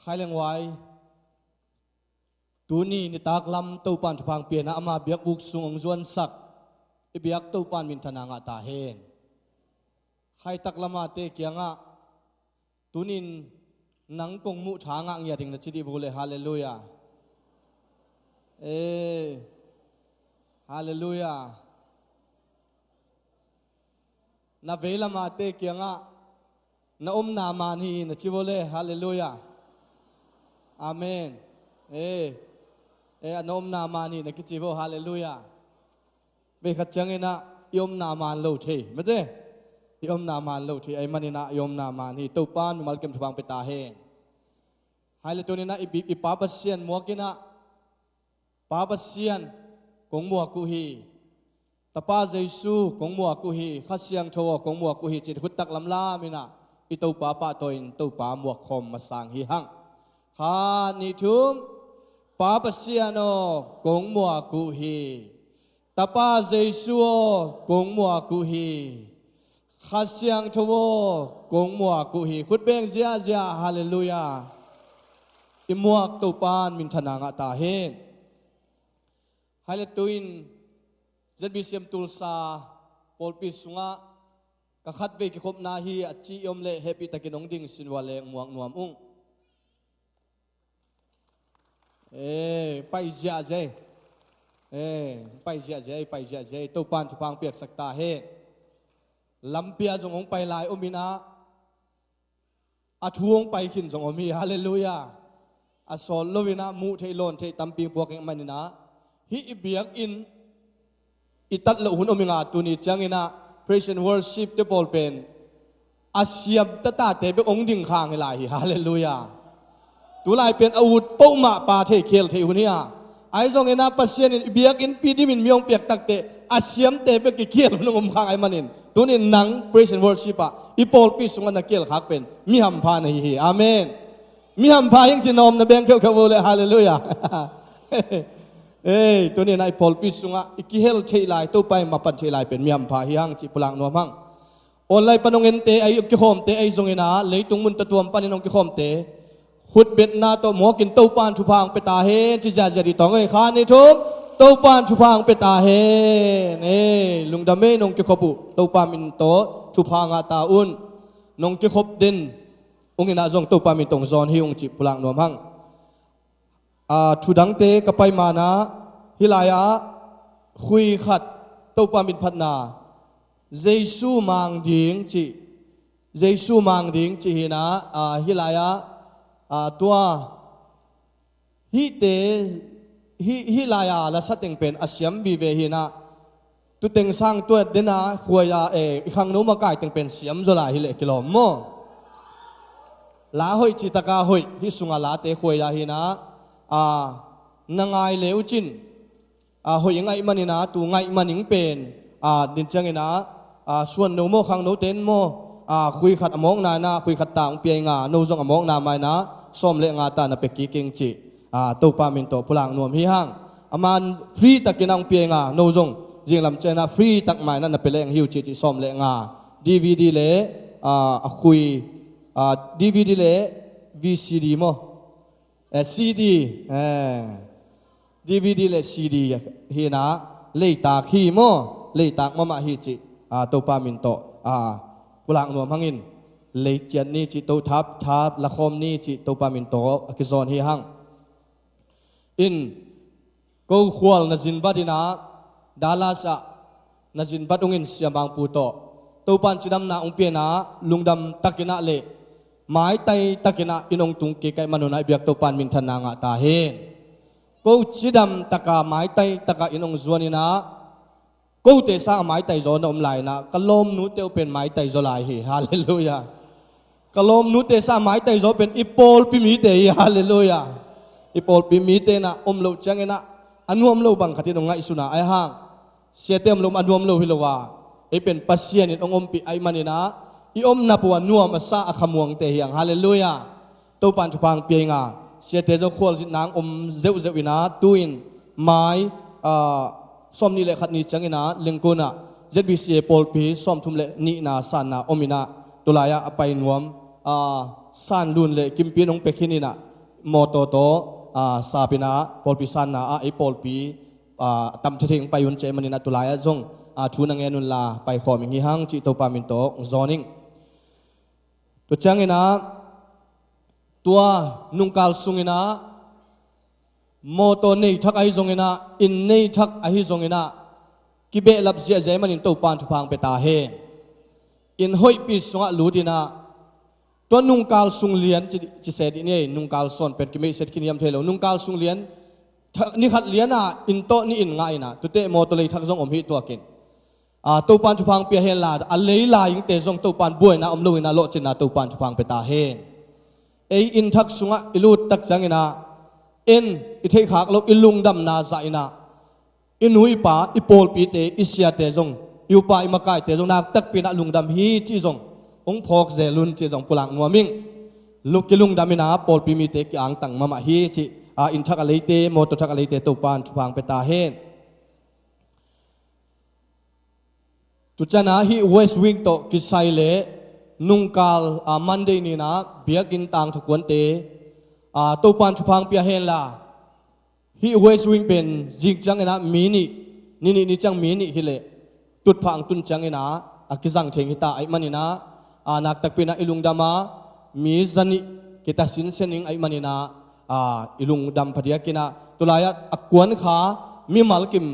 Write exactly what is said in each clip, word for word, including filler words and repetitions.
Khai leng huai, tuni nitak lam Topan thupha hong pia in ah, ama biakbuk sung hong zuansak i biak Topan minthanna ngah ta hen. Khai tak lamate kiangah, tunin nang kong muh tha ngah ngiat ing na ci dih vua leh, halleluiah. Ee, halleluiah. Na vei lamate kiangah, na omna man hi na ci vua leh, halleluiah. Amen. Ee, ee, na omna man hi na kici vua, halleluiah. Vei khat ciangin ah i omna man lo thei, mate, i omna man lo thei ahih manin ah i omna man hi. Topan mimal kim thupha hong pia ta hen. Hai le tunin ah i, i Pa Pasian muak in ah, Pa Pasian kong muak uh hi. Tapa Jesu kong muak uh hi. Kha Siangtho aw kong muak uh hi, ci-in khut tak lamlam in ah i Topa pahtawi in Topa muak khawm masang hi hang. Khat, nih, thum. Pa Pasian aw kong muak uh hi. Tapa Jesu aw kong muak uh hi. Kha Siangtho aw kong muak uh hi. Khut beng ziahziah, halleluiah. I muak Topan minthanna ngah ta hen. Hai le tuin Z B C M Tulsa pawlpi sungah ka khatvei kikhopna hi a ci i om leh hehpihtakin hong ding sin vua leng muak nuam ung. Ee, pai ziahziah ei. Ee, pai ziahziah ei, pai ziahziah ei. Topan thupha hong piaksak ta hen. Lampi ah zong hong pai lai om in ah, a thu hong pai khin zong om hi, halleluiah. A sawt lo in ah muh theih lawn theih tampi puak ing manin ah, hih i biakinn i tat loh hun om ing a, tuni ciangin ah praise and worship te pawl pen a siam tatate bek hong ding khang hi lai hi, halleluiah. Tulai pen a ut pohmah pa thei khial theih hun hi a, ahi zongin ah Pasian in i biakinnpi dimin mi hong piak takteh a siamte bek kikhial hun hong om khang ahih manin, tunin nang praise and worship ah i pawlpi sungah na kial khak pen mi hampha na hi hi. Amen. Mi hampha hi ing ci nuam na beng kheuhkheuh vua leh, halleluiah. Ei, tunin ah i pawlpi sungah i kihel theih lai, Topa in mapan theih lai pen mi hampha hi hang cih pulak nuam hang. Online pan hong ente ahi, hong kikhawmte ahi zongin ah, leitung mun tatuam panin hong kikhawmte, khutbetna tawh muakin Topan thupha hong pia ta hen ci ziahziah dih tawng ei. Khat, nih, thum. Topan thupha hong pia ta hen. Ee, lungdam ei, nong kikhop uh Topa min tawh thupha ngah ta un. Nong kikhop den ung in ah zong Topa min tawh hong zawn hi ung cih pulak nuam hang. Aa, thudangte ka pai man ah, hih lai-ah khui khat, Topa min phatna, Jesu mang ding cih, Jesu mang ding cih hi in ah, aa, hih lai-ah, aa, tua, hihte, hih, hih lai-a lasa teng pen a siam vive hi in ah, tu teng sang tua den a khuai a, eh, i khangno makai teng pen siam zaw lai hi leh kilawm maw? La hoih cih taka hoih, hih sunga late khuai a hi in ah, a, na ngai le uh cin, a, hoih i ngaih manin ah, tu ngaih man ing pen, a, din ciangin ah, a, suan no maw, khangno ten maw, a, khui khat a mawkna in ah, khui khat ta hong pia ing a, no zong a mawkna ma in ah, sawm le nga ta na pia kik ing cih, a, Topa min tawh pulak nuam hi hang. A man free takin ah hong pia ing a, no zong zinglam ciang ah free tak ma in ah na pia leng hi uh cih, cih sawm le nga. D V D le, a, a khui, a, D V D le V C D maw? Eh, C D, eh, D V D le C D hi in ah, leitak hi maw? Leitak mahmah hi cih, a, Topa min tawh, a, pulak nuam hang in, lei ciat ni cih, to thap, thap, lakhawm ni cih, Topa min tawh a kizawn hi hang. In, ko khual na zin vat in ah, Dallas ah na zin vat ung in, siamangpu tawh Topan cidamna hong pia in ah, lungdam takin ah le maitai takin ah inn hong tung kik ahih man un ah, i biak Topan minthanna ngah ta hen. Ko cidam taka maitai taka inn hong zuan in ah, kote sang a maitai zaw na om lai in ah, ka lawmnute uh pen maitai zaw lai hi. Halleluiah. Ka lawmnute sang a maitai zaw pen i pawlpi mite hi. Halleluiah. I pawlpi mite in ah om loh ciangin ah, a nuam lo bang khat in hong ngaihsun a, ahi hang, siate om loh a nuam lo hi lo a, ei pen Pasian in hong ompih ahih manin ah, i omna pua nuam a sa a khamuangte hi hang. Halleluiah. Topan thupha hong pia ing a, siate zong khualzinna hong om zeuhzeuh in ah, tu-in mai, ah, sawmnih le khat ni ciangin ah, Lenkun ah Z B C A pawlpi sawmthum le nihna sanna om in ah, tulai ah a pai nuam, ah, Sanlun le Kimpi in hong pia khin in ah, mawtaw tawh, aa, sapina pawlpi sanna ah ei pawlpi, aa, tamthethei hong pai un cih ahih manin ah tulai ah zong, aa, thu na ngen unla paikhawm ing hi hang cih Topa min tawh hong zawn ing. Tua ciangin ah tua nungkal sungin ah mawtaw nei thak ahi zongin ah, inn nei thak ahi zongin ah, kibehlap ziahziah ahih manin Topa in thupha hong pia ta hen. Inn hoihpi sungah lut in ah, tua nungkal sung lian ci, ci se dih ni ei, nungkal sawn pen kimeihset khin hiam thei lo. Nungkal sung lian, tha-, ni khat lian ah inn tawh ni inn ngah in ah, tuate mawtaw lei thak zong om hi tuak in. Aa, Topa in thupha hong pia hen la, a lei lai ingte zong Topa in buaina om lo in ah, lawhcinna Topa in thupha hong pia ta hen. Ei inn thak sungah i lut tak ciangin ah, en i theih khak loh i lungdamna zah in ah, i nu i pa, i pawlpite, i siate zong, i upa i makaite zong nakpi takin ah lungdam hi cih zong hong phawk zel un cih zong pulak nuam ing. Luk kilungdam in ah pawlpi mite ki-angtang mahmah hi cih, aa, inn thak a leite, mawtaw thak a leite Topa in thupha hong pia ta hen. Tua ciangin ah hih West Wing tawh kisai leh nungkal, aa, Monday ni in ah biakinn tangthu kuante, aa, Topa in thupha hong pia hen la, hih West Wing pen zing ciangin ah mi nih, ni nih ni ciang mi nih hi leh tutphah hong tun ciangin ah a kizang thei hi ta ahih manin ah, aa, nakpi takin ah i lungdam a, mi za nih kita sinsen ing ahih manin ah, aa, i lungdam phadiak in ah, tulai ah a kuan kha mimal kim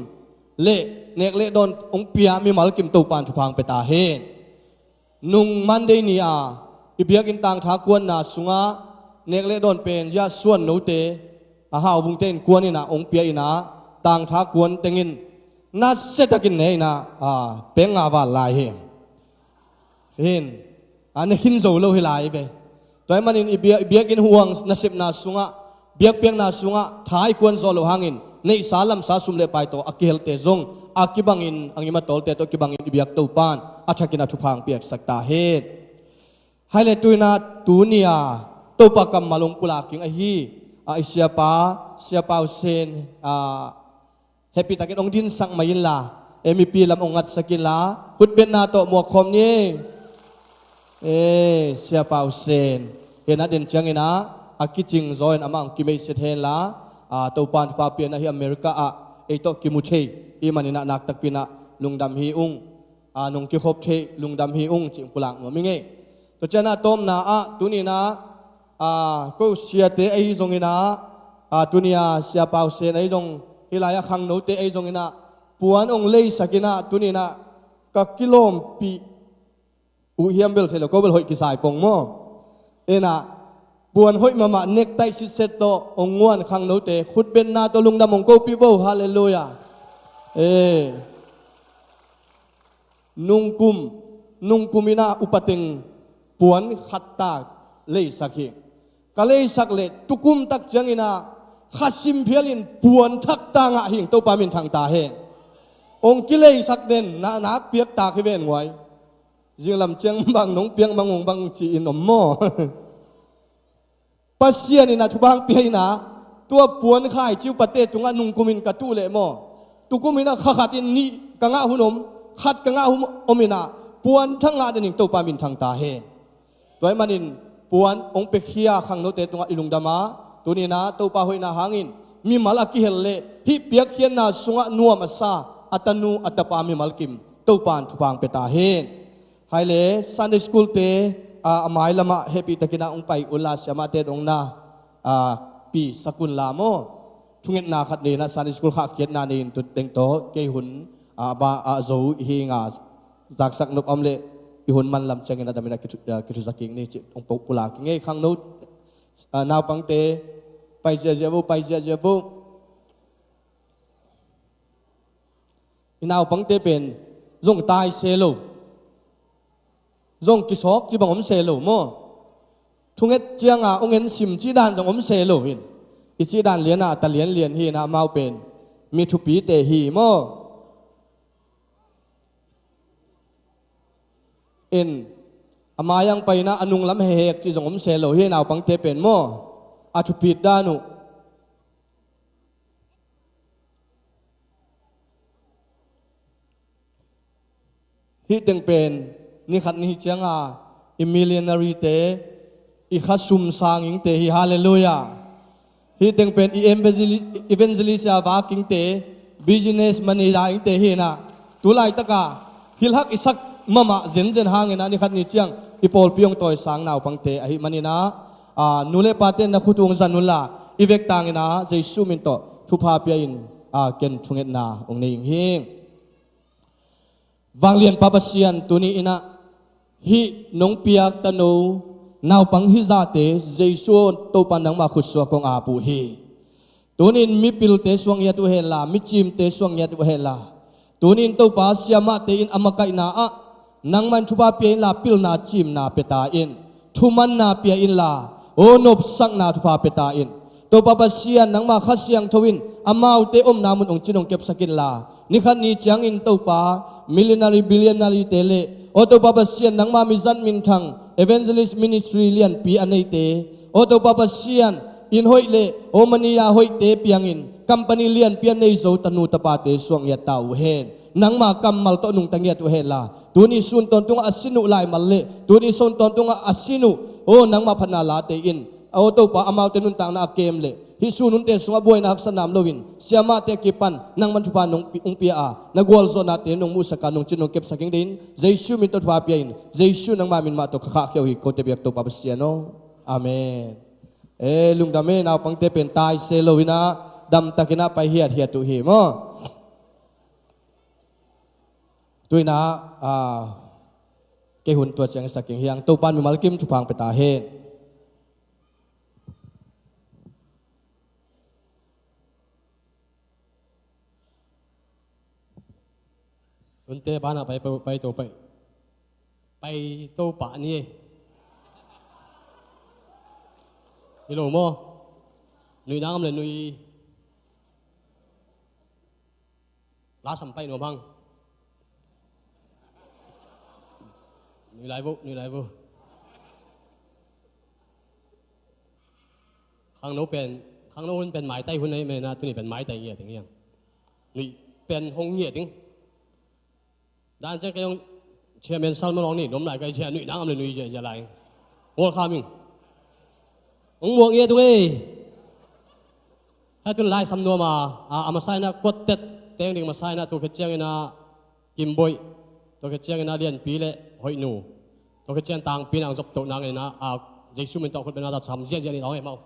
leh nek leh dawn hong pia mimal kim Topa in thupha hong pia ta hen. Nung Monday ni a i biakinn tangthu kuanna sungah nek leh dawn pen zia suan note, a, Hauvungte in kuan in ah hong pia in ah, tangthu kuan teng in nasia takin ne in ah, aa, peng nga val lai hi. Hin, a, ne khin zo lo hi lai ve. Tua ahih manin i bia-, i biakinn huang nasepna sungah, biakpiakna sungah tha i kuan zawh loh hangin neihsa lamsa sum leh pai tawh a kihelte zong a kibangin, a ngim a tawlte tawh kibangin i biak Topa in a thakin a thupha hong piaksak ta hen. Hai leh tu in ah tuni a Topa kammal hong pulak ing ahi, a, i siapa, Sia Pau Sen, a, hehpih takin hong dinsak mai inla, e, mipi lam hong ngatsak inla, khutbetna tawh muak khawm ni. E, Sia Pau Sen, e, na den ciangin ah a kicing zaw in amah hong kimeihset henla, a, Topa in thupha pia in ah hih America ah ei tawh kimu thei ahih manin ah nakpi takin ah lungdam hi ung, a, nong kikhop thei lungdam hi ung cih hong pulak nuam ing ei. Tua ciangin ah tawpna ah tuni in ah, aa, ko siate ahi zongin ah, aa, tuni a Sia Pau Sen ahi zong, hih lai a khangnote ahi zongin ah, puan hong leisak in ah tuni in ah ka kilawmpih uh hiam bel thei lo, ko bel hoih kisai pong maw. In ah puan hoih mahmah, necktie sitset tawh hong nguan khangnote khutbetna tawh lungdam hong kopih vo. Halleluiah. E. Nungkum, nungkum in ah upateng puan khat tak leisak hi. Ka leisak leh tukum tak ciangin ah kha sim phial in puan thak tak ngah hi ing, Topa min thang ta hen. Hong kileisak den, na, nak piak tak hi ven nguai. Zinglam ciang bang nong piak mang ung bang ci-in om maw. Pasian in ah thupha hong pia in ah, tua puan khaici upate tungah nungkum in ka tuh leh maw, tukum in ah kha khat in nih ka ngah hun om, khat ka ngah hun om in ah, puan thak ngah den ing, Topa min thang ta hen. Tua ahih manin puan hong piakhia khangnote tungah i lungdam a, tuni in ah Topa hoihna hangin mimal a kihel leh hih piakkhiatna sungah nuam a sa a tanu a tapa mimal kim Topa in thupha hong pia ta hen. Hai leh Sunday school te, a, a mai lamah hehpih takin ah hong pai unla, siamahte dongna, a, pi sak unla maw. Thungetna khat nei in ah Sunday school khahkhiatna nei in, tu teng tawh kei hun, a, ba, a, zo hi ing a, zaksak nop om leh i hun man lam ciangin a damin ah kithu-, a, kithuza kik ni cih hong pu-, pulak ing ei. Khangno, a, naupangte pai ziahziah vo, pai ziahziah vo. I naupangte pen zong tai se lo, zong kisawk ci bang om se lo maw. Thunget cianga hong en sim cih dan zong om se lo in, i cih dan lian ah ta lianlian hi in ah, amau pen mi thupite hi maw. In, a mai ang pai in ah a nunglam hehhek cih zong om se lo hi, naupangte pen maw. A thupit dan uh. Hih teng pen ni khat ni hi cianga i millionaire-te, i kha sum sangingte hi. Halleluiah. Hih teng pen i evangelist, evangelist a va kingte, business manager ingte hi inah, tu laitaka hilhak i sak mahmah zenzen hang inah ni khat ni ciang i pawlpi hong tawisang naupangte ahih man inah, a, nu le pate na khut uh hong zan unla, i vek tang inah Jesu min tawh thupha pia in, a, ken thungetna hong nei ing hi. Vanglianpa Pasian, tuni inah hih nong piak tanu naupang hih zate Jesu Topa nangmah khutsuak kong ap uh hi. Tuni in mipilte suang ngiat uh henla, micimte suang ngiat uh henla, tuni in Topa siamahte in a makaihna ah nangmah in thupha pia inla, pilna cimna pia ta in. Thumanna pia inla, aw nopsakna thupha pia ta in. Topa Pasian, nangmah Kha Siangtho in amaute omna mun hong cin hong kepsak inla, ni khat ni ciangin Topa, millionaire, billionaire te le, aw Topa Pasian, nangmah mizat minthang, evangelist ministry lianpi a neite, aw Topa Pasian, inn hoih le aw mania hoihte piangin company lianpi a nei zo tanu tapate suang ngiat ta uh hen. Nangmah kammal tawh nungta ngiat uh henla, tuni sun tawntungah a sin uh laimal le tuni sun tawntungah a sin uh, aw nangmah phatna late in, aw Topa, amaute nuntakna a kem le hih sun hunte sungah buaina haksatna om loin siamahte a kipan nangmah in thupha nong pi-, hong pia a, na gualzawhnate nong muhsak a, nong cin nong kepsak ing dingin Jesu min tawh thupha pia in. Jesu nangmah min mah tawh ka khahkhia uh hi, kote biak Topa Pasian aw. Amen. E, lungdam e, naupangte pen tai se lo inah, damtak inah pai hiathiat uh hi maw. Tu inah, a, kei hun tua ciang sak ing hiang, Topa in mimal kim thupha hong pia ta hen. Hunte banah pai, pai, pai to pai. Pai to pah ni e. Hi lo maw? Nuih nang am le nui. Lasam pai nuam hang. Nui lai vo, nui lai vo. Khangno pen, khangno hun pen maitai hun ahi mena, tuni pen maitai ngiat ding hiam? Nui pen hong ngiat ding. Dan ciang kei hong Chairman Salman hong ni, nuam lai kai cia, nui nang am le nui cia, cia lai. Mual kha ming. Hong muak ngiat tung ei. Hai tun lai sam nuam a, a, a masa ina kuat tet teng ding masa ina tu khe ciang ina Kimboih, tua khit ciangin a lianpi le hoihnu, tua khit ciang tangpi nang zop toh nangin a, a, Jesu min tawh khut bena ta sam ziahziah ni tawh hei mau.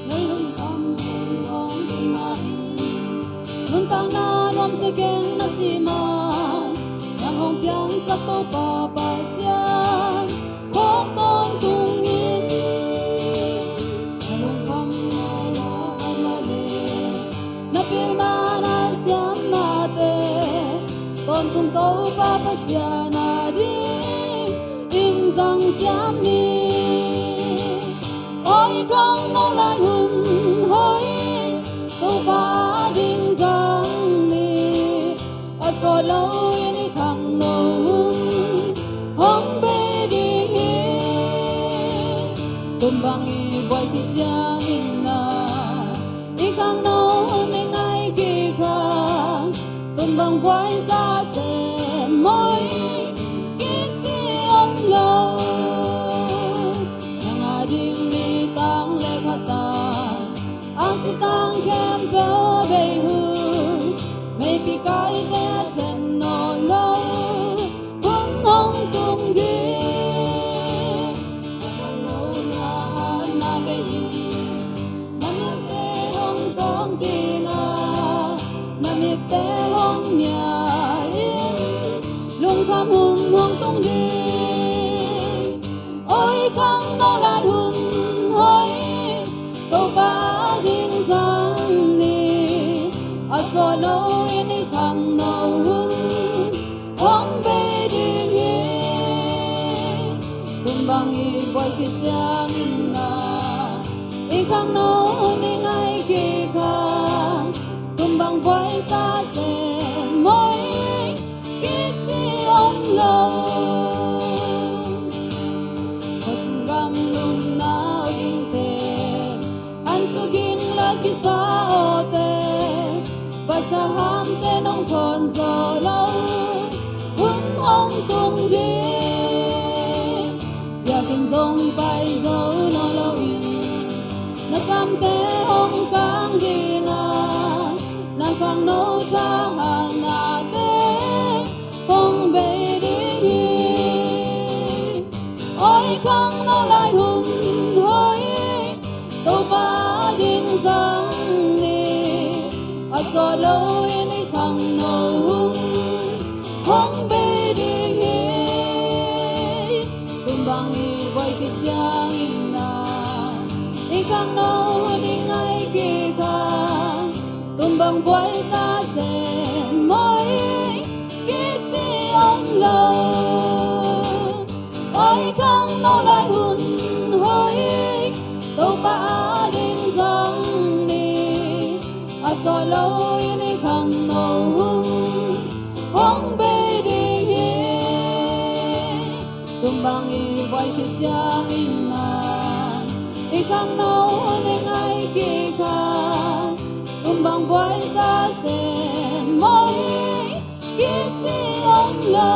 Na lungkham hong ding mahin, nuntakna nuamsa keng na cih man, nang hong piangsak Topa Pasian, kong tawntung in. Na lungkham na la mah le, na pilna na siamnate, tawntung Topa Pasian a ding in zang siam ni. Oi khangno lai hun hoih, Topa a ding zang ni. A sawt lo in i khangno hun hong bei ding hi. Kum bang i buai khit ciangin na, i khangno hun i ngai kik hang. Kum bang buai sa sen moi kici om lo. Nang a ding mi ta Tang khempeuh bei hun, meipi kaite a then nawn lo, hun hong tung ding. Na bei in, na mitte hong tawng ding a, na mitte hong mial in, lungkham hun hong tung ding. Oi khangno lai hun hoih, Topa ading zang ni. A sawt lo in i khangno hun hong bei ding hi. Kum bang i buai khit ciangin na, i khangno hun i ngai kik a, kum bang buaisa sem mawi kici om lo. Khuasung gam lum nau dingte, an suging la kisa awte, pasa hamte nong phawn zo lo, hun hong tung ding. Biakinn zong pai zo nawn lo in, na samte hong kang ding a, na khangno thahat nate hong bei ding hi. Oi khangno lai hun hoih, Topa ading zang ni. A sawt lo in i khangno hun hong bei ding hi. Kum bang i buai khit ciangin na, i khangno hun i ngai kik a, kum bang buaisa sem mawi kici om lo. Oi khangno lai hun hoih, Topa ading zang ni. A sawt lo in i khangno hun hong bei ding hi. Kum bang i buai khit ciangin na, i khangno hun i ngai kik a, kum bang buaisa sem mawi kici om lo.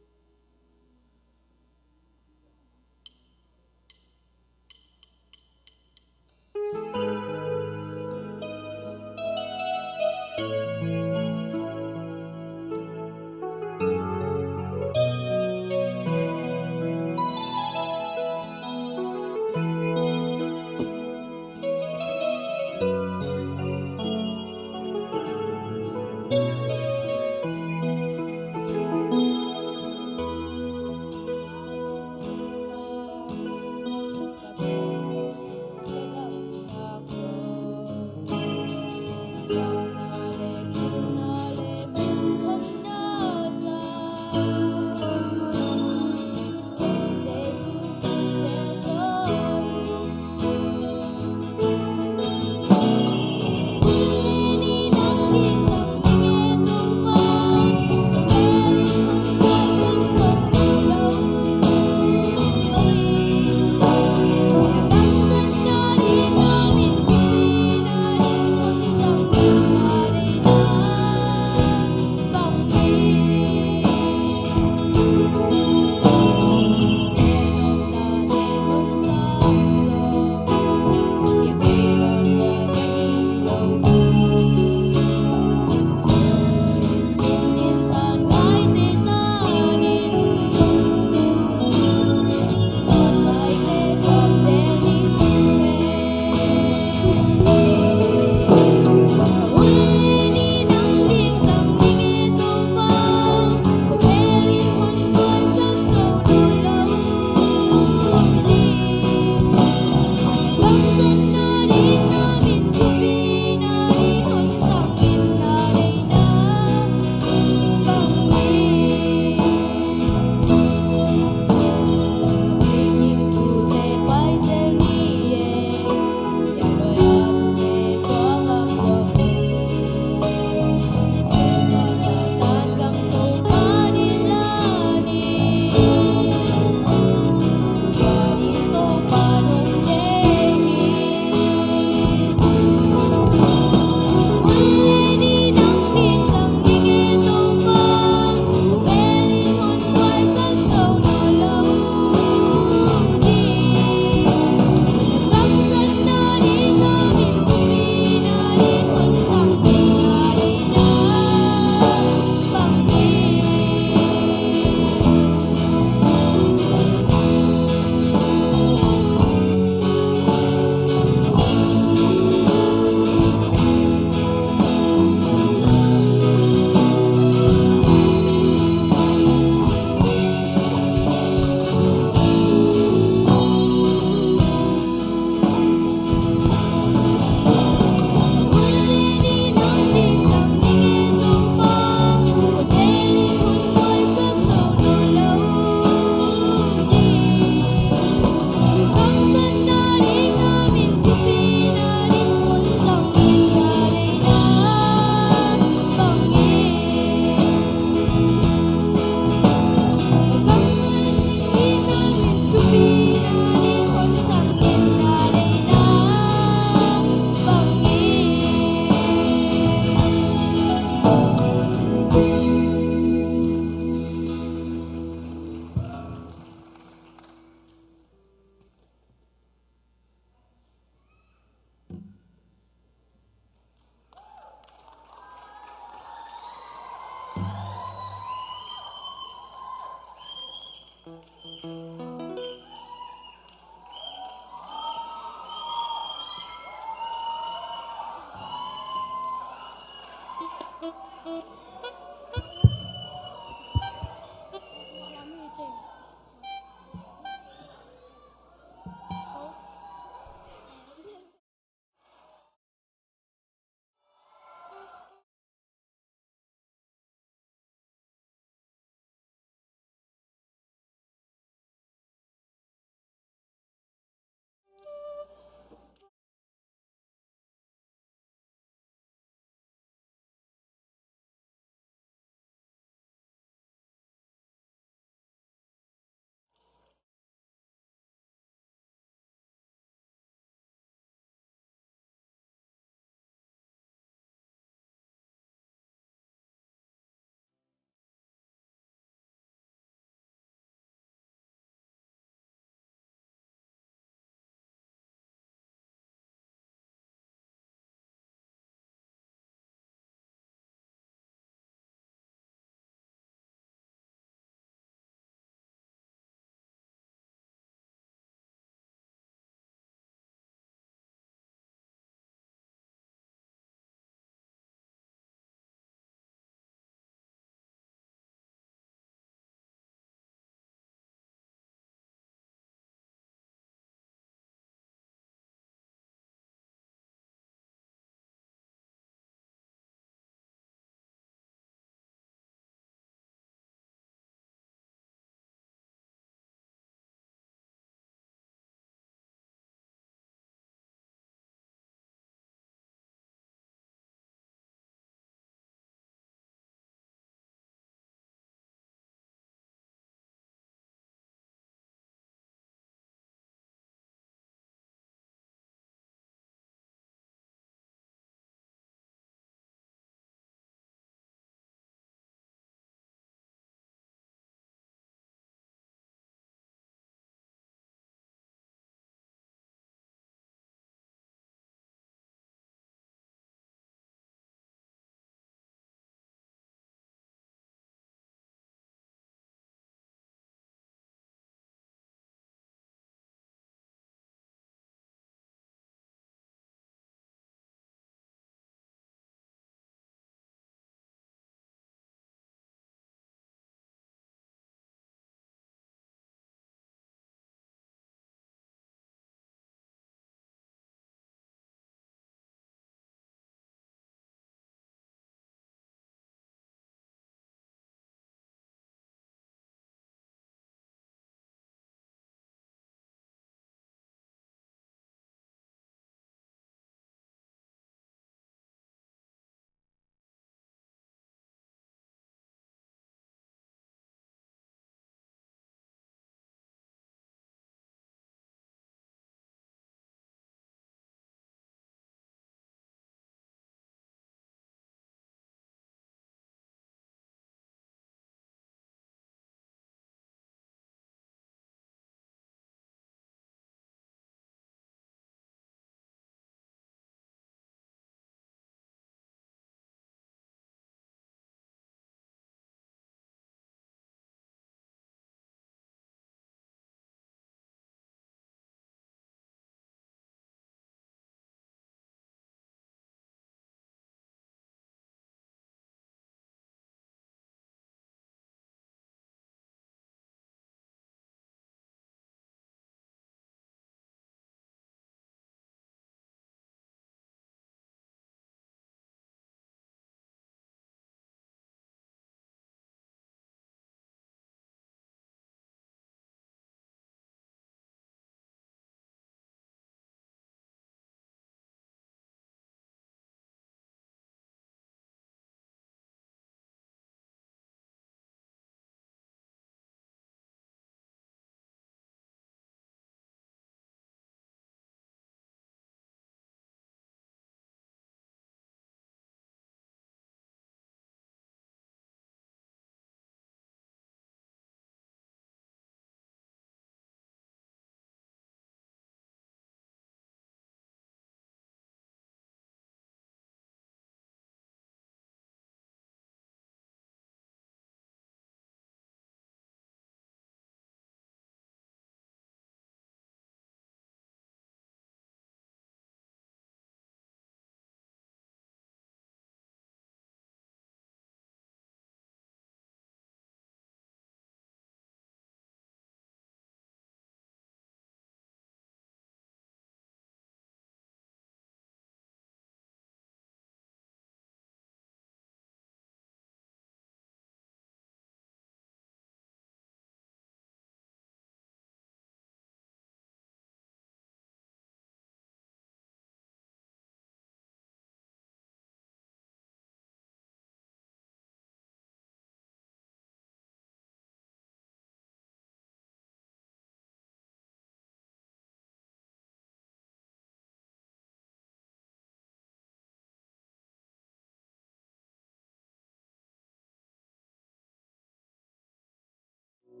Na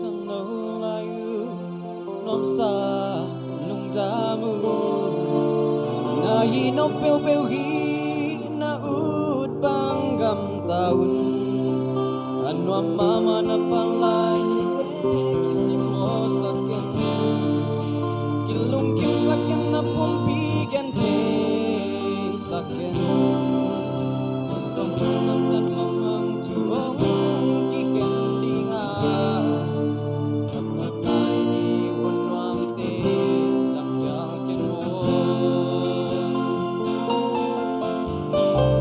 khangno lai uh nuamsa lungdam uh. Na hih nop peuhpeuh hi na ut bang gamta un. A nuam mahmah na pan lai ni kisimawhsak ken. Kilungkimsak ken, na pumpi genthei sak ken. Zong na tat mangmang thu hong kikhen ding a, ka Pakai ni hun nuamte zang khial ken maw.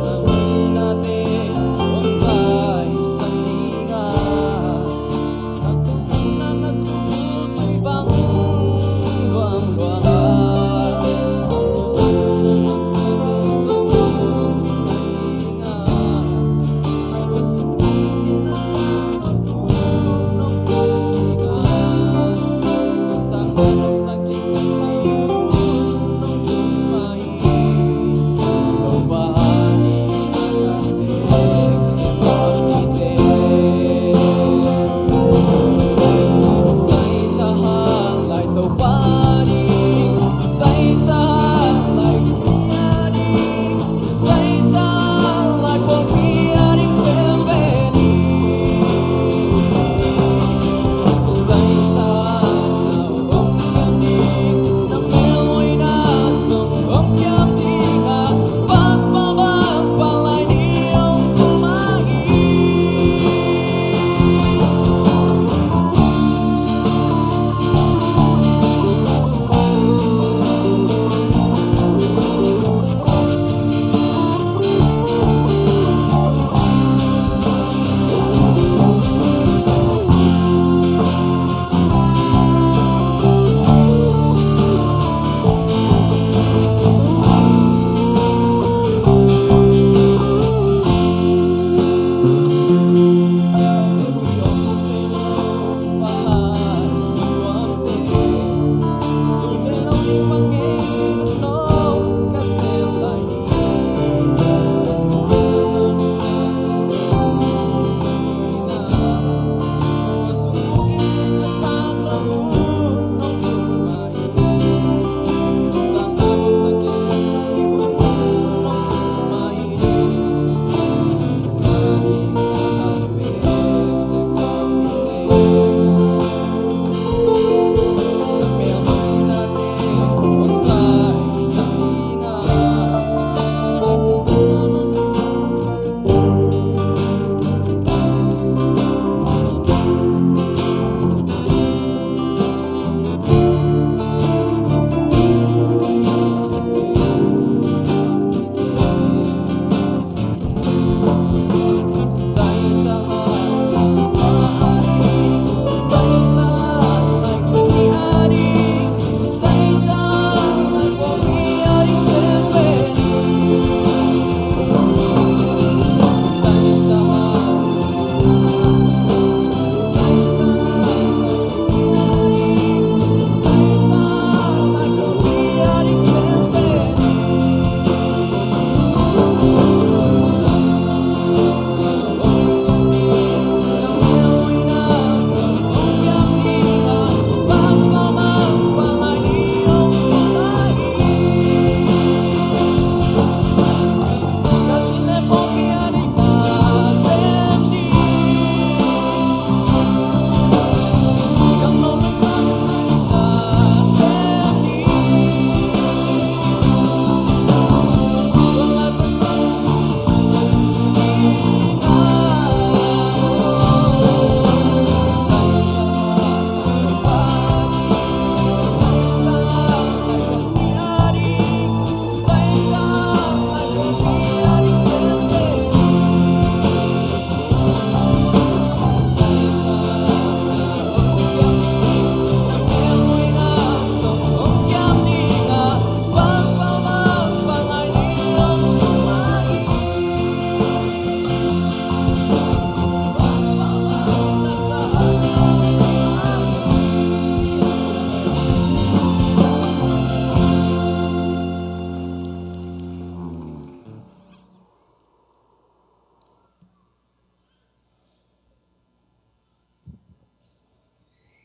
Na huinate hong taisan ding a, na tungah na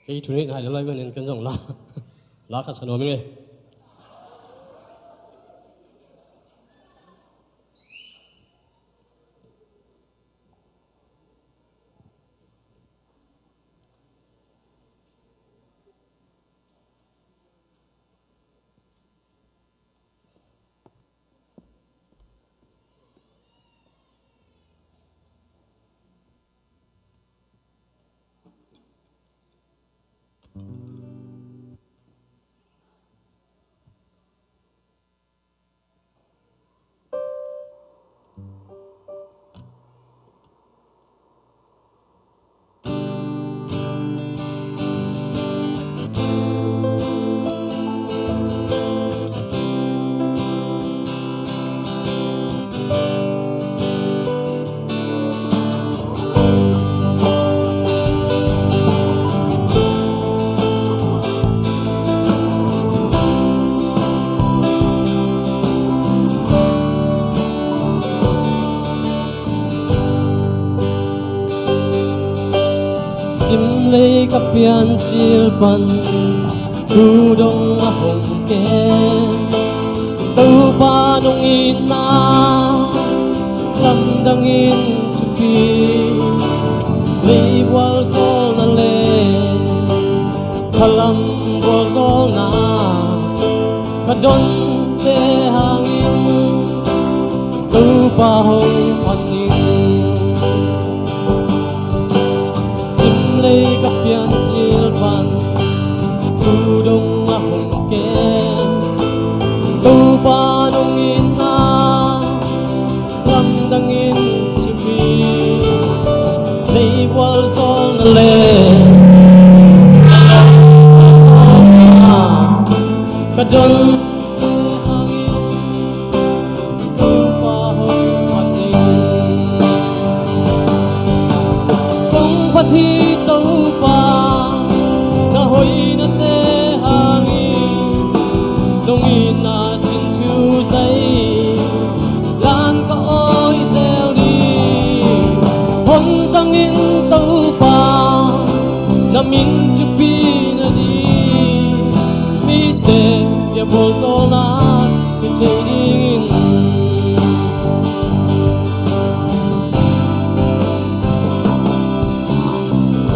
Kei thu nih hai lo lai, ken zong la, la khat sa nuam ing ei. Simlei ka piancil pan tu dong a hong kem, Topa nong itna lamdangin thupi, leivual zawlna le khalam vualzawlna ka donte hangin Topa hong phat ning. Simlei ka piancil pan tu dong a hong kem, Topa nong itna lamdangin thupi, leivual zawlna le ka don hangin Topa hong phat ning. Kong phat hi Topa, na hoihnate hangin nong itna sin thu zai, lan ka awi zel ding. Hong zangin Topa, na min thupi nading, mite dia vualzawlna hi thei dingin.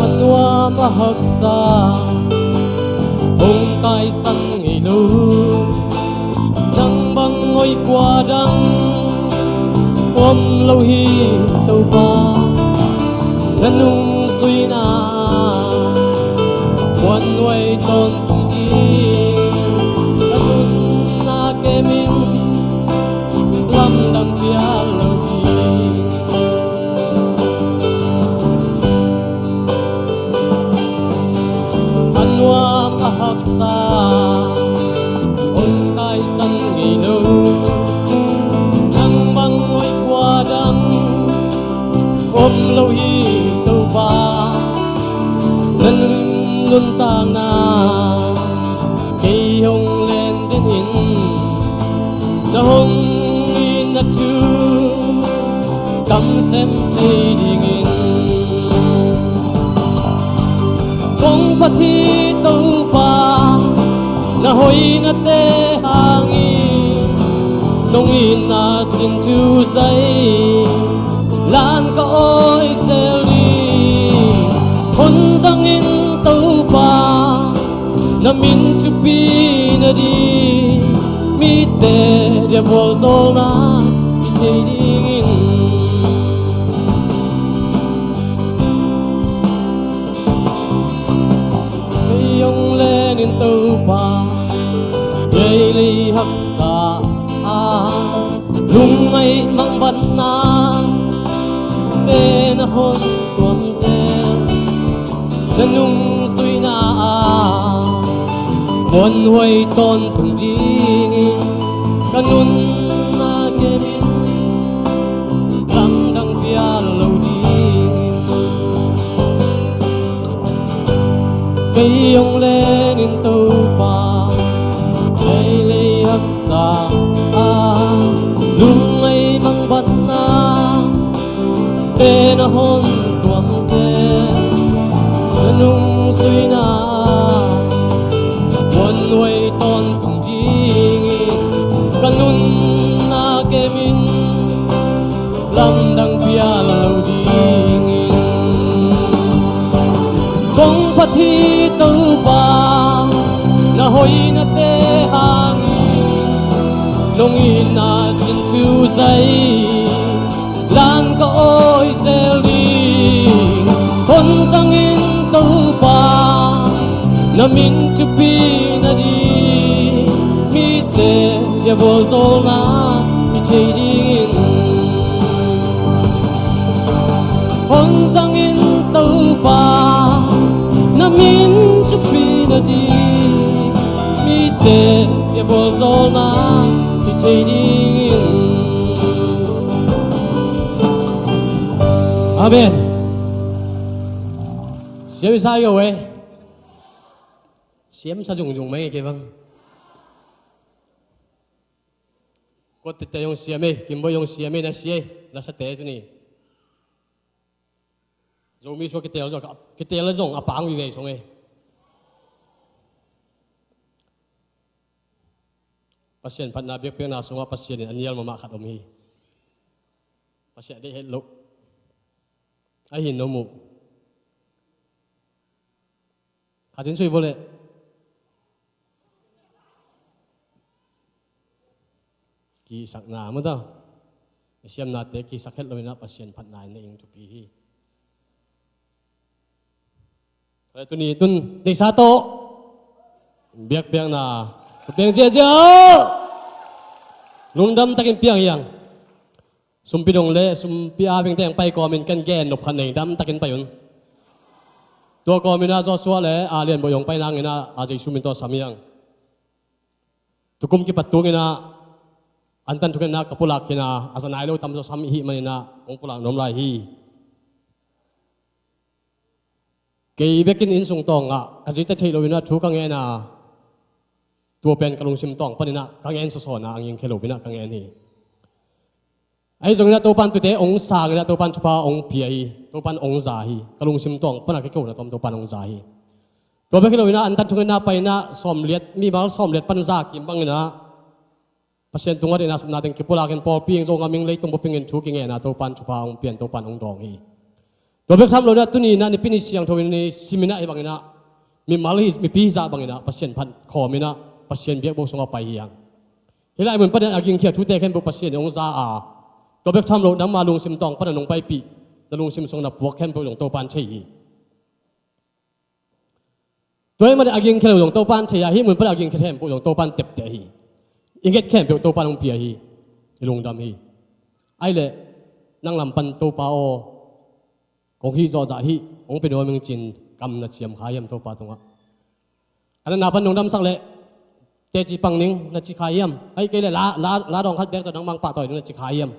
A nuam a haksa hong taisan ngei lo, nang bang hoih kua dang om lo hi Topa. Na nungzuina muanhuai tawntung ding, ka nunna kemin lamdang pial lo ding. A nuam a haksa hong taisan ngei lo, nang bang hoih kua dang om lo hi Topa. Na nuntakna kei hong len den in, na hong itna thu kam sem thei dingin. Kong phat hi Topa, na hoihnate hangin nong itna sin thu zai, lan ka awi zel ding. Hong zangin Topa, na min thupi nading, mite dia vualzawlna hi thei dingin. Kei hong len in Topa, kei lei haksa a, lungngaih mangbatna te na hon tuam zel. Na nungzuina ah muanhuai tawntung dingin, ka nunna kemin lamdang pial lo dingin. Kei hong len in Topa, kei lei haksa a, lungngaih mangbatna te na hon tuam zel. Na nungzuina Hong phat hi Topa, na hoinate hangin nong itna sin thu zai lan ka awi zel ding. Hon zangin Topa, na min thupi nading, mite bia vualzawlna hi thei dingin. Hon zangin Topa, na min thupi nading, mite bia vualzawlna hi thei dingin. Amen. Siam i sa i go e. Siam sa zungzung mai kei bang. Kuat tete zong siam e, Kimboi zong siam e, na sia e, na sa te tuni. Zomi sua kitel zong, kitel zong a pang vive song e. Pasian phatna biakpiakna sungah Pasian in a nial mahmah khat om hi. Pasian a deih het loh. A hin no mu. Khatin sui vawleh kisakna mata, i siamnate kisak het loinah Pasian phatna in na ing thupi hi. Tuni tun neisa tawh biakpiakna ka piang ziazia aw. Lungdam takin piang hiang. Sumpi dong le sumpi a vingteng pai kawmin ken gen nop khat nei, dam takin pai un. Tua kawminah Joshua le a lianbawh yong pai nanginah a Jesu min tawh sam hiang. Tukum kipat tunginah antan thukhenna ka pulak khin a, a za nai lo tam zaw sam ihih maninah kong pulak nuam lai hi. Kei bekin inn sung tawngah ka zite theih loinah thu ka ngen a, tua pen ka lungsim tawng paninah ka ngen sawsawnah a ngingkhia loinah ka ngen hi. Ahi zonginah Topan tute ong sanginah Topan thupha ong pia hi. Topan ong za hi. Ka lungsim tawng panah kikona tawm Topan ong za hi. Tua bek hi loinah antan thunginah painah sawmliat, mimal sawmliat pan za kim banginah Pasian tungah deihna sumna teng kipulakin pawlpi ing Zogam ing leitung bup ingin thu kingena Topan thupha ong pian Topan ong dawng hi. Tua bek tham loinah tuninah nipi ni siangtho in ni siminah hi banginah mimal hi, mipi hi zah banginah Pasian phat khawminah Pasian biakbuk sungah pai hi hang. Hih lai mun panin a gingkhia thute khempeuh Pasian in hong za a, tua bek tham lo nangma lungsim tawng panin nong paipih, na lungsim sung na puak khempeuh zong Topan thei hi. Tua hih manin a gingkhia lo zong Topan thei a, hih mun panin a gingkhia khempeuh zong Topan tepteh hi. I nget khempeuh Topan hong pia hi. I lungdam hi. Ahi leh nang lam pan Topa aw, kong hih zawhzah hih hong pia nuam ing cin kam na ciam kha hiam Topa tungah? Ka natna pan nong damsak leh teci pang ning na ci kha hiam? Ahi kei leh la, la, la dawng khat bek tawh nangmang pahtawi ning na ci kha hiam?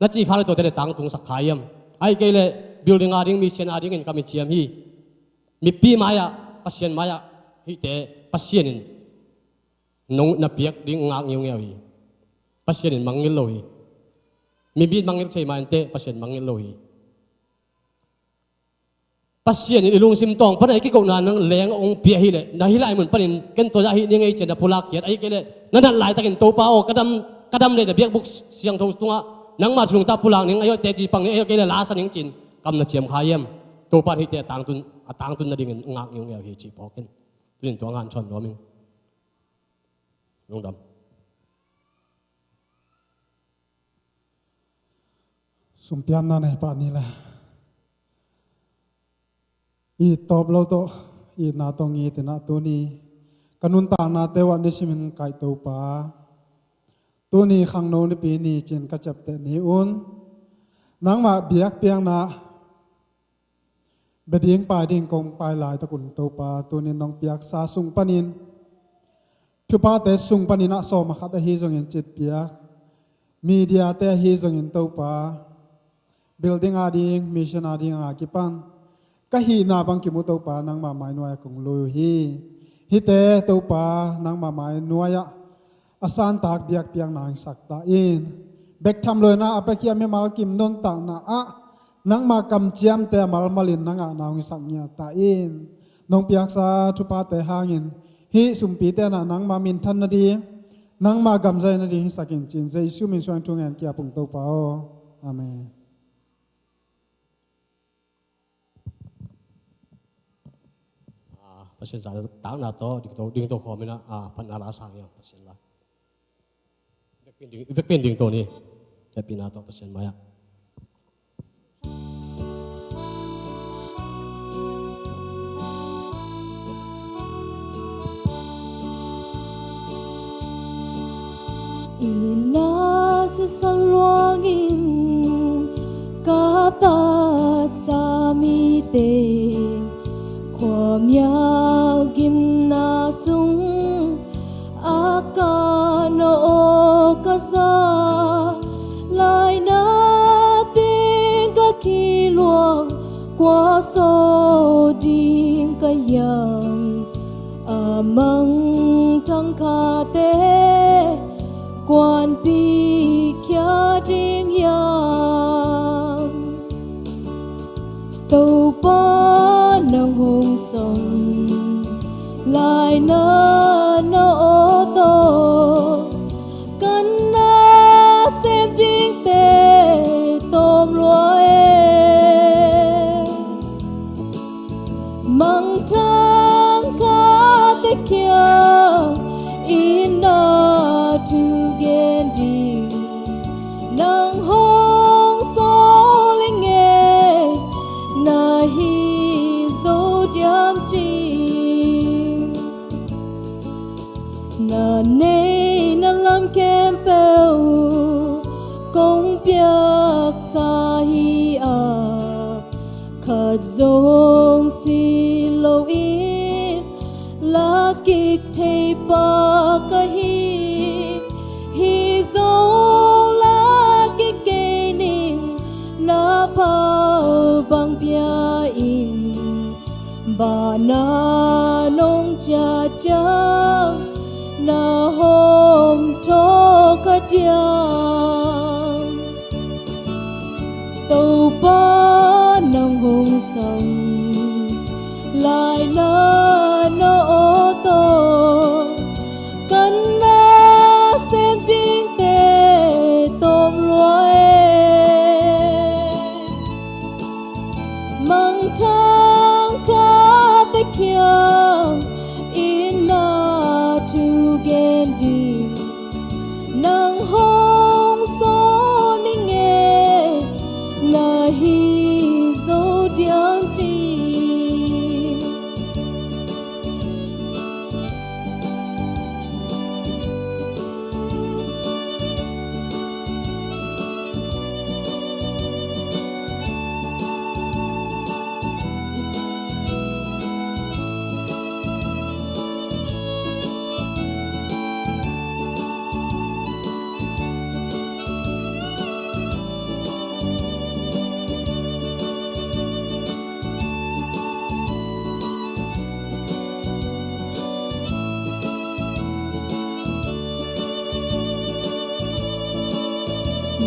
Na ci kha leh tuate le tangtungsak kha hiam? Ahi kei leh building a ding, mission a dingin kam i ciam hi. Mipi mai-ah, Pasian mai-ah hihte Pasian in nong na piak ding ngak ngeungeu hi. Pasian in mangngilh lo hi. Mipi in mangngilh thei mah inteh Pasian mangngilh lo hi. Pasian in i lungsim tawng panin a i kikona nang leng hong pia hileh, na hih lai mun panin ken tua zah hih ning ei ci-a na pulak khiat, ahi kei leh na nat laitakin Topa aw, ka dam, ka dam leh na biakbuk siangtho tungah nangma thu nungta pulak ning, ahi leh teci pang ning, ahi kei leh la sa ning cin kam na ciam kha hiam? Topa in hihte a tangtun, a tangtun nadingin ngak ngeungeu hi cih phawk in. Tunin tua ngan chuan nuam ing. Lungdam. Sumpianna nei pah ni le. It tawp lo tawh, itna tawh ngitinah tuni ka nuntaknate uh ah nisimin kaih Topa, tuni khangno nipi ni cin ka ciapteh ni un. Nangmah biakpiakna bia ding pai ding kong pai laitakun Topa, tunin nong piaksa sung panin, thuphate sung paninah sawm a khat ahi zongin citpiak, mediate ahi zongin Topa, building a ding, mission a ding a kipan ka hihna bang kimu Topa, nangmah mai nuai-ah kong lui uh hi. Hihte Topa, nangmah mai nuai-ah a santak biakpiakna hong hisak ta in. Bek tham loinah a piakhia mimal kim nuntakna ah nangma kamciamte a malmalin na ngahna hong hisak ngiat ta in. Nong piaksa thuphate hangin hih sumpite nah nangma minthan nading, nangma gamzai nading hisak in cin Jesu min suang thu ngen kia pung Topa aw. Amen. Pasian zahtakna tawh dingto, dingto khawm in ah, a, phatna la sang hi hang, Pasian la. Vekpi in ding, vekpi in dingto ni. Hehpihna tawh Pasian mai-ah. Inn ah sisan luangin ka patsa mite, khuamial gimna sung a ka na aw ka za, laina teng ka kiluang, kua sawl ding ka hiam? A mangthang khate kuanpih khia ding hiam? Topa nang hong sam, laina na aw tawh ka nasem dingte tawm lua e. Mangthang khate kiang inn ah thu gen ding nang hong sawl ing e, na hi zo diam ci? Na neihna lam khempeuh kong piaksa hi a, khat zong si loin la kik thei pa ka hi. Hi zong la kik kei ning, na phal bang pia in, bang na nong ciah ciang na hong thawh kha diam? Topa nang hong sam, laina na aw tawh ka nasem dingte tawm lua e. Mangthang khate kiang inn ah thu gen ding nang hong sawl ning e, na hi zo diam ci?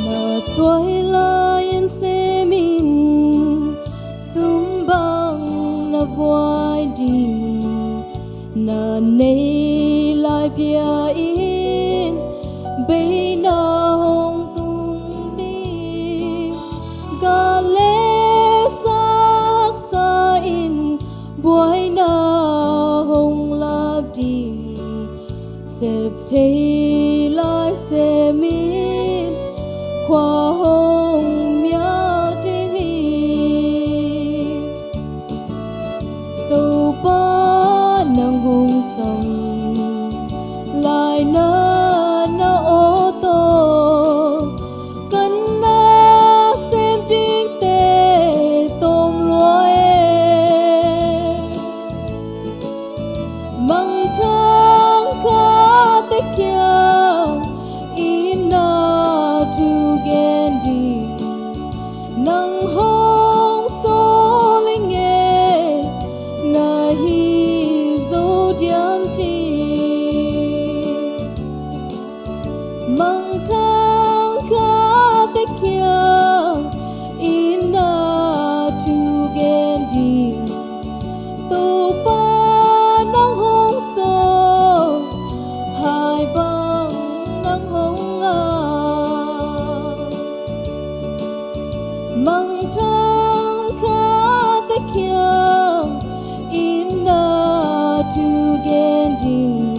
Na tuai lai-in semin, tum bang na vuai ding, na nei lai pia-in, bei na hong tung ding. Gah le sa haksa-in, buaina hong lap ding, sep thei lai semin, khua hong mial ding hi. Topa nang hong sam, laina na aw tawh ka nasem dingte tawm lua e. Mangthang khate kiang Thu gen ding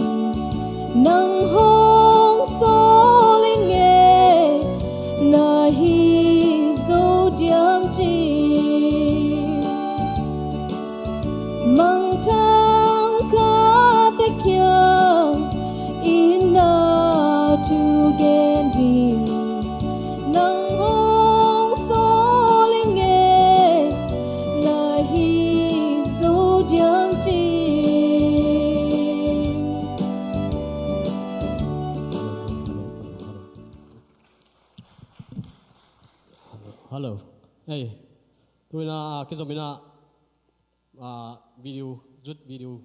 nang hong sawl ing e, na hi zo diam ci. Mangthang khate kiang in na thu gen ding nang hong sawl ing e, na hi zo diam ci. Hello. Hey. Tu-in ah, kizom in ah, ah, video, zut video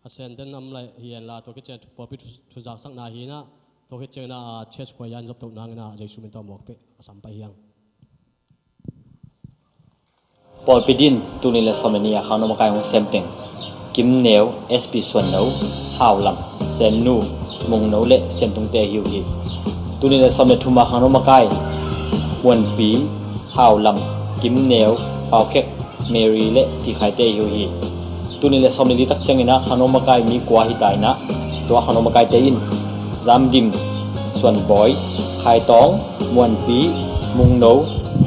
a senden a om lai hi hen la, tua khit ciang pawlpi thu, thuzaksakna hi in ah, tua khit ciang in ah, ah, church choir in zop toh nang in ah, Jesu min tawh mawk peh a sam pai hi hang. Pawlpi din, tul nih le sawm le nih a khangno makai hong sem teng Kim Neu, S P Suan No, Hau Lam, Sem Nu, Mung No le Sian Tung te hi uh hi. Tul nih le sawm le thum a khangno makai Muan Pi, Hau Lam, Kim Neu, Pau Khek, Mary le Ti Khai te hi uh hi. Tul nih le sawm le li tak ciangin ah khangno makai mi kua hi ta in ah, tua khangno makai te in Zam Dim, Suan Bawi, Khai Tawng, Muan Pi, Mung No,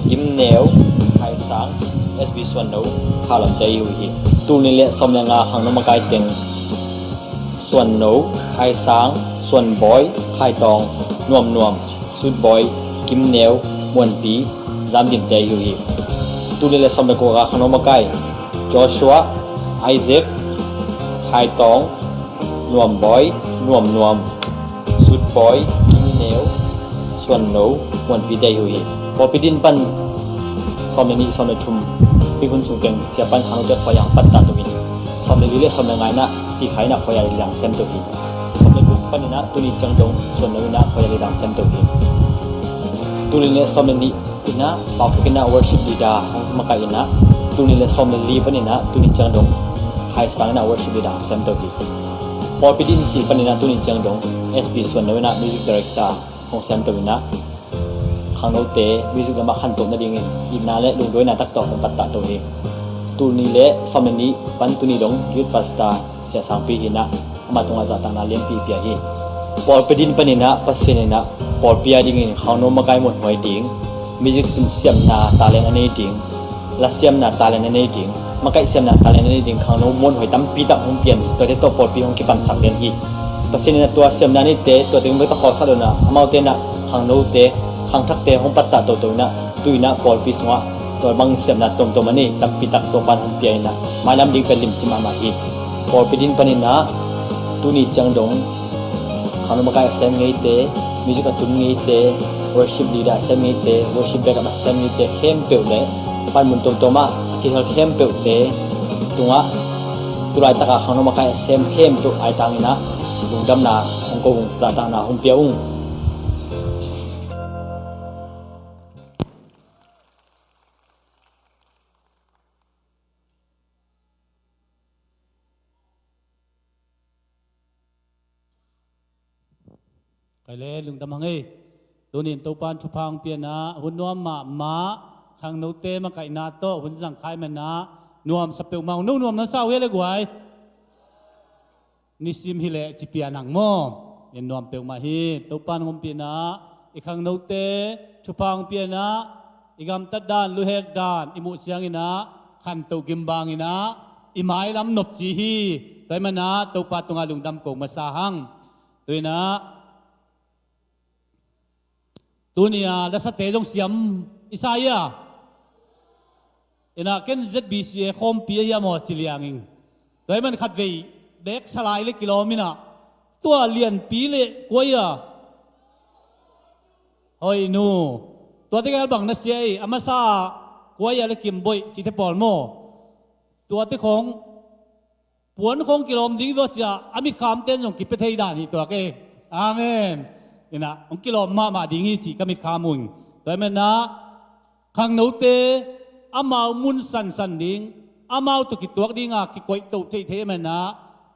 Kim Neu, Khai Sang, S B Suan No, Hau Lam te hi uh hi. Tul nih le sawm le nga khangno makai teng Suan No, Khai Sang, Suan Bawi, Khai Tawng, Nuam Nuam, Sut Bawi, Kim Neu, Muan Pi, Zam Dim te hi uh hi. Tul nih le sawm le kua khangno makai Joshua, Isaac, Khai Tawng, Nuam Bawi, Nuam Nuam, Sut Bawi, Kim Neu, Suan No, Muan Pi te hi uh hi. Pawlpi din pan sawm le nih, sawm le thum, hih hun sung teng Siapa in khangnote khuai-ah hong pattah to in, sawm le li le sawm le nga in ah Ti Khai in ah khuai-ah leader hong sem to hi. Sawm le guk panin ah tuni ciang dong Suan No in ah khuai-ah leader hong sem to hi. Tul nih le sawm le nih in ah Pau Khek in ah worship leader hong makaih in ah, tul nih le sawm le li panin ah tuni ciang dong Khai Sang in ah worship leader hong sem to hi. Pawlpi din cih panin ah tuni ciang dong S B Suan No in ah music director hong sem to in ah, khangnote music lamah khantoh nadingin itna le lungduaina tak tawh hong pattah to hi. Tul nih le sawm le nih pan tuni dong youth pastor Sia Sangpi hi in ah, amah tungah zahtakna lianpi pia hi. Pawlpi din panin ah Pasian in ah pawlpi a dingin khangno makai muanhuai ding, music in siamna talent a nei ding, lasiamna talent a nei ding, makaih siamna talent a nei ding khangno muanhuai tampi tak hong pian, tuate tawh pawlpi hong kipansak lian hi. Pasian in ah tua siamna neite, tuate hong bek tawh khawlsak lo in ah, amaute in ah khangnote, khangthakte hong pattah toto in ah, tu in ah pawlpi sungah tua bang siamna tuamtuam a nei tampi tak Topa in hong pia in ah, mailam ding pen limci mahmah hi. Pawlpi din panin ah tuni ciang dong khangno makai a sem ngeite, music a tun ngeite, worship leader a sem ngeite, worship backup a sem ngeite khempeuh le panmun tuamtuam ah a kihel khempeuhte tungah, tu laitak a khangno makai a sem khempeuh aitang in ah lungdamna hong ko ung, zahtakna hong pia ung. Kei le lungdam hang ei. Tuni in Topa in thupha hong pia in ah, hun nuam mahmah, khangnote makaihna tawh hun zang kha ahih manin ah, nuamsa peuhmah ung. No nuam na sa uh hia le guai? Nisim hi leh ci pia nang maw. In nuam peuhmah hi. Topa in hong ompih in ah, i khangnote thupha hong pia in ah, i gamtat dan, luhek dan i muh ciangin ah, khantoh gimbang in ah, i mailam nopci hi. Tua ahih manin ah Topa tungah lungdam ko masa hang. Tu in ah, tuni a lasate zong siam i sa hi a. In ah ken Z B C A khawmpi a hiam aw ci liang ing. Tua ahih manin khatvei bek salai le kilawm in ah, tua lianpi le kua hi a? Hoi nu. Tuate gal bang na sia ei, a masa kua hi a le kimboih cihte pawl maw? Tuate khawng puan khawng kilawm ding hi vua ci a, a mitkhamte in zong kipia thei dan hi tuak ei. Amen. In ah hong kilawm mahmah ding hi cih ka mitkham uh ing. Tua ahih manin ah khangnote amau mun sansan ding, amau tawh kituak ding a kikoih to theihtheih ahih manin ah,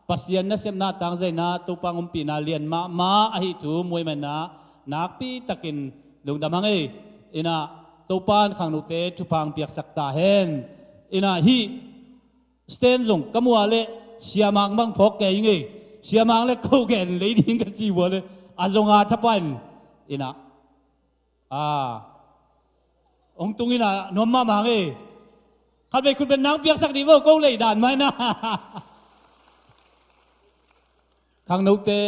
Pasian nasepna tangzai in ah Topa hong ompihna lian mahmah ahih thu mu ahih manin ah, nakpi takin lungdam hang ei. In ah Topa in khangnote thupha hong piaksak ta hen. In ah hih stand zong ka muh a leh Siamang bang phawk kei ngei. Siamang le ko gen lei ding ka ci vua le a zonga thapan ina a ong tung ina nuam mahmah ngei. Khat vei khut beng nang piaksak dih vo ko lei dan mai na. Khangnote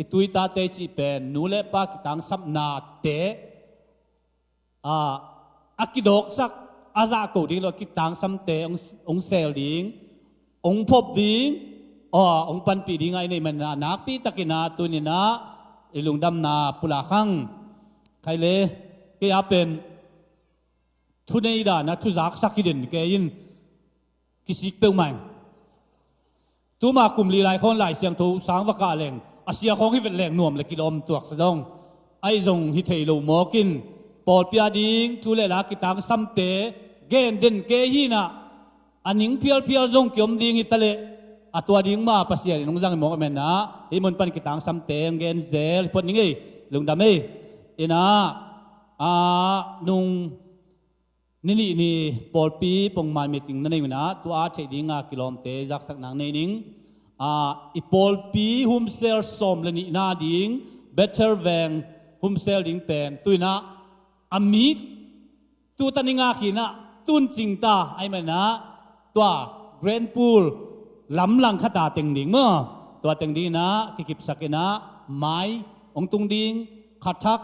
i tuitate cih pen nu le pa kitangsapnate a kidawksak a zahko ding lo a kitangsamte ong sel ding ong phop ding a ong panpih ding a i neih manina nakpi takina tunina i lungdamna pulak hang. Khaile kei a pen thunei dana thuzaksak hi den kei in kisik peuhmah ing. Tuma kum li lai khawn Lai Siangtho sang va kah leng a sia khawng hi vet leng nuam le kilawm tuaksa dong ahi zong hi thei lo mawkin pawlpi a ding thu le la kitangsamte gen den kei hinah a ning phialphial zong kiom ding hi taleh a tua ding ma Pasian in hong zang hi mawk a menna hih mun pan kitangsamte hong gen zel hi phot ning ei lungdam ei. Inah a nung Ni nih ni pawlpi pongmai meeting na nei unah tua a theih dinga kilawmte zaksak nang nei ning. A, i pawlpi humsel sawm le nihna ding Bethel veng humsel ding pen tuinah a mi tuta ni nga khinah tun cingta ahi manah tua Grand Pool lamlang khata teng ding maw? Tua teng dinginah kikipsak inah mai hong tung ding khathak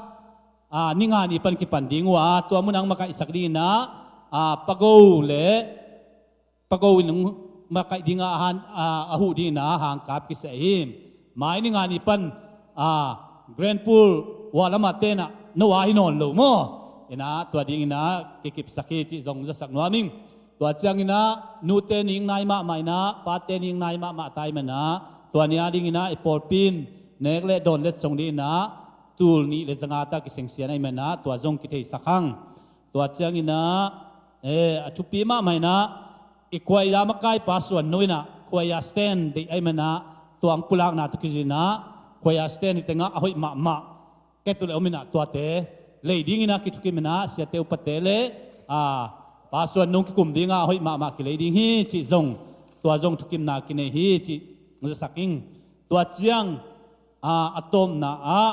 a, ni nga ni pan kipan ding uh a tua munah ang makaihsak dinginah a, pago le pago in ang makaih dinga a, a huh dinginah hangkap kiseh hi. Mai ni nga ni pan a, Grand Pool uh a lamah tenah no a hi nawn lo maw? Inah tua dinginah kikipsak hi cih zong zasak nuam ing. Tua cianginah nute ning nai mahmah inah pate ning nai mahmah tai manah tua ni a dinginah i pawlpi in nek le dawn letsong dinginah tul nih le zangata kisengsian ahi manah tua zong kitheisak hang. Tua cianginah e, a thupi mahmah inah i khuaia makaipa suan no inah khuaia stand deih ahi manah tua ang pulakna tu kizinah khuaia stand hi tengah a hoih mahmah ketul e om inah tuate lei dinginah kithukim inah siate upate le a, pa suan nung kikum dinga a hoih mahmah kilei ding hi cih zong tua zong thukimna kinei hi cih zasak ing. Tua ciang a, a tawpna ah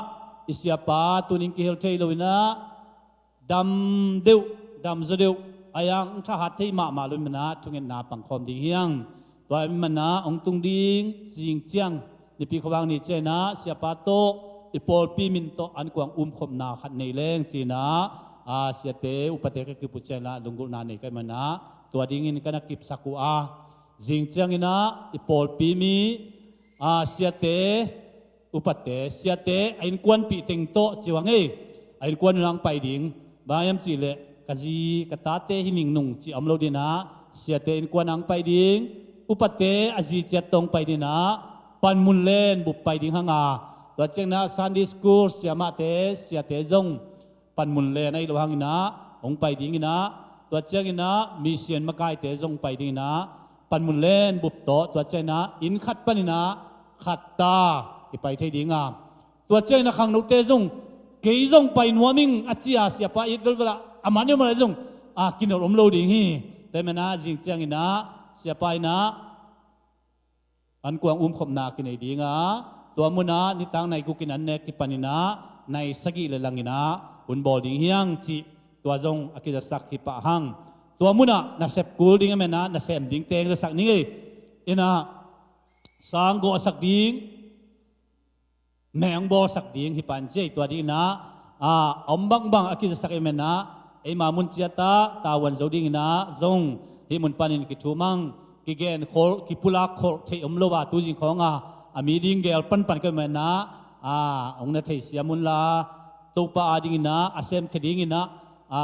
i siapa tunin kihel thei lo inah dam deuh dam zaw deuh a yang thahat thei mahmah lo inah thungetna pangkhawm ding hiang. Tua in manah hong tung ding zing ciang nipi khuavang ni cianah siapa tawh i pawlpi min tawh an kuang umkhopna khat nei leng cinah a, siate upate ka kip uh cianah lunggulhna nei ka hih manah tua dingin ka na kipsak uh a zing cianginah i pawlpi mi a, siate upate siate a innkuanpih teng tawh ci uh a ngei. A innkuan unah ang pai ding bang hiam cihleh ka zi ka tate hi ning nung ci a om lo dinah siate innkuan ang pai ding. Upate a zi ciat tawh ang pai dinah panmun len bup pai ding hanga tua cianginah Sunday school siamahte siate zong panmun len ahi lo hanginah hong pai dinginah tua cianginah mission makaite zong pai dinginah panmun len bup tawh tua cianginah inn khat paninah khatta kipai thei dinga tua cianginah khangnote zong kei zong pai nuam ing a cia siapa it velvelah a man i om a le zong a kinolh om lo ding hi. Tua hi manah zing cianginah siapa inah an kuang umkhopna kinei dinga tua munah nitak nai gukin an nek kipaninah nai sagih le langinah hun bawl ding hiang cih tua zong a kizasak hi pah hang. Tua munah nasep kul ding a menah nasem ding teng zasak ning ei. Inah sang gawhsak ding meng bawlsak ding hi pan ciai tua dinginah a, a om bangbang a kizasak i menah eima mun ciatah tavuan zo dinginah zong hih mun panin kithumang kigen kholh kipulak kholh theih om lo a tuzing khawnga a mi ding gel panpan ka menah a, hong na theisiam unla Topa a dinginah a semkhia dinginah a,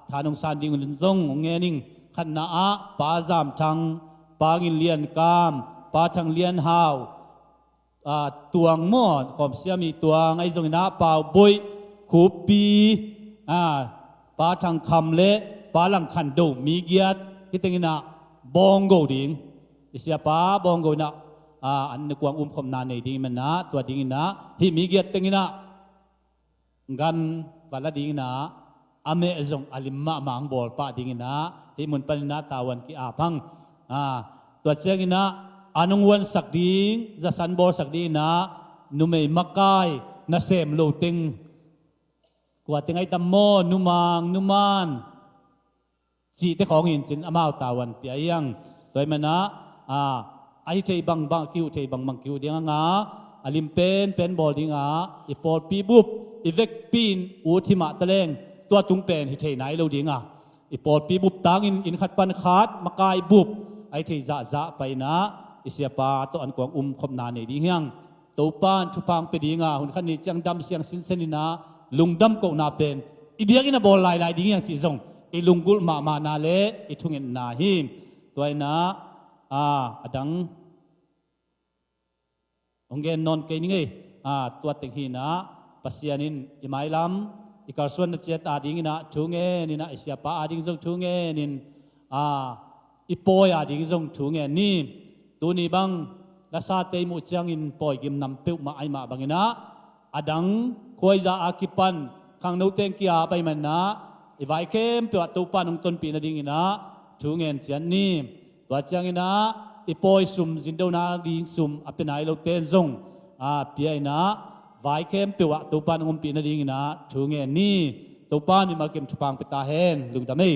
than hong san ding un zong hong ngening. Khatna ah Pa Zam Thang, Pa Ngin Lian Kam, Pa Thang Lian Hau, a, Tuang maw, Kawm Siami Tuang ahi zonginah Pau Boih, Khup Pi, a, Pa Thang Kham le Pa Lang Khan Do mi giat hih tenginah bawng go ding. I siapa bawng go inah a, an na kuang umkhopna nei ding i manah tua dinginah hih mi giat tenginah gan va la dinginah a meh zong a lim mahmah ang bawl pah dinginah hih mun paninah tavuan ki-ap hang. A, tua cianginah an hong huansak ding, zasan bawlsak ding inah numei makai nasem lo teng, kua teng ai tam maw, numang numan cihte khawng in cin amau tavuan pia hiang. Tua hi manah a, a hi thei bangbang, kiuh thei bangbang kiuh ding a nga, a lim penpen bawl ding a, i pawlpi bup, i vekpi in ut hi mah taleng tua tung pen hi thei nai lo ding a, i pawlpi bup tangin inn khat pan khat makai bup a hi thei zahzah pai inah i siapa tawh an kuang um khopna nei ding hiang. Topa in thupha hong pia ding a, hun khat ni ciang dam siang sinsen inah lungdam kohna pen i biakinn a bawl lailai ding hiang cih zong i lunggulh mahmahna le i thungetna hi. Tua inah a, a dang hong gen nawn kei ning ei. A, tua teng hi inah Pasian in i mailam i kalsuanna ciat a ding inah thu ngen inah i siapa a ding zong thu ngen in, a, i pawi a ding zong thu ngen ni. Tuni bang lasate i muh ciangin pawi gimnam peuhmah ai mah bang inah a dang khuaiza a kipan khangno teng kia pai manah i vai khempeuh ah Topa in hong tonpih nading inah thu ngen ciat ni. Tua ciang inah i pawi sum, zindona ding sum a pia nai lo ten zong a, pia inah vai khempeuh ah Topa in hong ompih nading inah thu ngen ni. Topa in mimal kim thupha hong pia ta hen. Lungdam ei.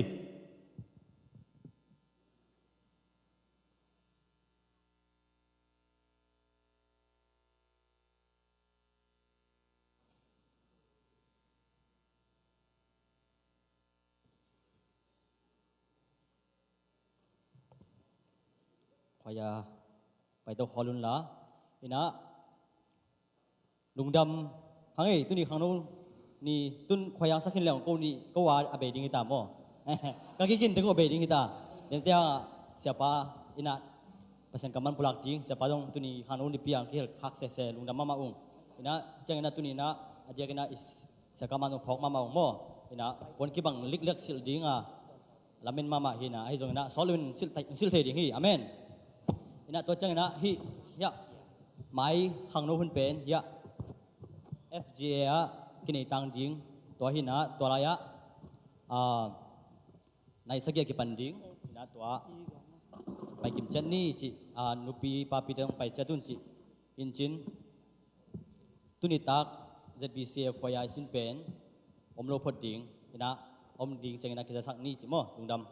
Khuaia pai to khawl un la. Inah lungdam hang ei, tuni khangno ni tun khuaia sak khin leng ko ni ko a, a bei ding hi ta maw? Ka kikin teng ko bei ding hi ta. Lemte a siapa inah Pasian kammal pulak ding, siapa zong tuni khangno nipi a kihel khak sese, lungdam mahmah ung. Inah ciang inah tuni inah a diak inah i siapa kammal zong phawk mahmah ung maw? Inah puan kibang liklek silh ding a, lamen mahmah hi inah, ahi zong inah sawt loin silh thei, silh thei ding hi. Amen. Inah tua ciang inah hih hiah mai khangno hun pen hiah F G A ah kinei tang ding tua hi inah tua lai ah, a, nai sagih a kipan ding inah tua pai kim ciat ni cih, a, nupi papite hong pai ciat un cih in cin. Tuni tak Z B C A khuaia i sin pen om lo phot ding inah om ding ciang inah kizasak ni cih maw? Lungdam.